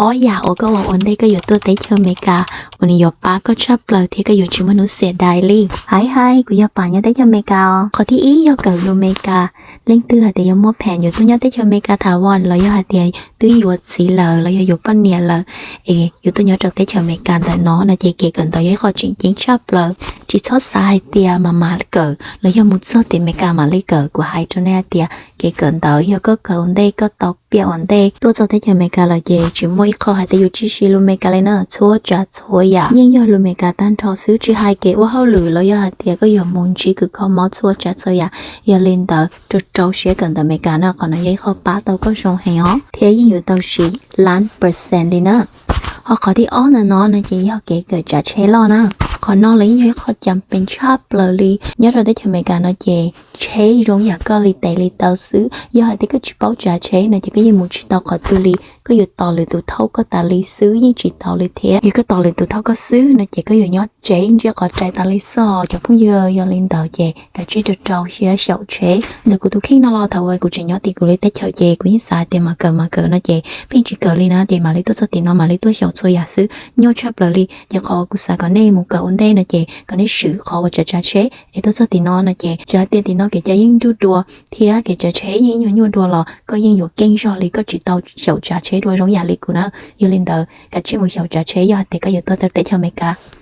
ob yam uas koj ua ua ntej koj yuav tuaj teb chaws Amelikas uas nws yuav pab koj tshaj plaws thiab koj yuav tsis muaj hnub xiam dais li. Hais hais kuv yog Pam nyob teb chaws Amelikas os. Qhov thib ib yog kawm lus Amelikas. Leej twg hais tias yuav muaj pham yuav tuaj nyob teb chaws Amelikas tham vas los yog hais tias twb yuav txiv lawm los yog yuav poj niam lawm es yuav tuaj nyob rau teb chaws Amelikas ntawm no no ces kev kawm ntawv yog ib qho tseem ceeb tshaj plaws. Tsis txhob xav hais tias mam mam kawm los yog mus txog tim Amelikas mam li kawm. Kuv hais rau nej hais tias kev kawm ntawv yog koj kawm ua ntej koj tau piaj ua ntej. Tuaj txog teb chaws Amelikas lawm ces tsis muaj ib qho hais tias yuav tsis siv lus Amelikas li na. Txhua tsav txhua yam yeej yog lus Amelikas tag nrho xwb, tsis hais kev ua hauj lwm los yog hais tias koj yuav mus ntsib kws kho mob, txhua tsav txhua yam. Yog li ntawd rau rau siab kawm ntawv Amelikas na, qhov no yog ib qho pab tau koj zoo heev os thiab yeej yuav tau siv lab percent li na. Ho qhov thib ob ntawm no no ces yog kev kawm tsav tsheb loj na. Qhov no los yeej yog ib qho cam pees tshaj plaws li. Nyob rau teb chaws Amelikas no ces tsheb zoo yam koj li tes li taw xwb. Yog hais tias koj tsis paub tsav tsheb no ces koj yeej mus tsis tau qhov twg li. Koj yuav tos lwm tus thauj koj tas li xwb yeej tsis tau li thiab. Yog koj tos lwm tus thauj koj xwb no ces koj yuav nyob tsev ntsiab qhov rais tas li xwb cov phooj ywg. Yog li ntawd ces kav tsij rau rau siab xyaum tsheb. Ntawm kuv tus kheej no los thaum uas kuv tseem nyob tim kuv li teb chaws ces kuv yeej xav hais tias mam kawm mam kawm no ces pheej tsis kawm li na, ces mam li tuaj txog tim no mam li tuaj xyaum txhua yam xwb, nyuaj tshaj plaws li. Ces qhov kuv xav kom nej mus kawm ua ntej no ces kom nej swm qhov uas tsav tsav tsheb es tuaj txog tim no no ces tsuas hais tias tim no kev cai yeej nruj dua thiab kev tsav tsheb yeej ib nyuag nyuaj dua los koj yeej yuav keej zog li koj tsis tau xyaum tsav tsheb dua zoo yam li kuv na. Yog li ntawd kav tsij mus xyaum tsav tsheb yog hais tias koj yuav tuaj teb chaws Amelikas.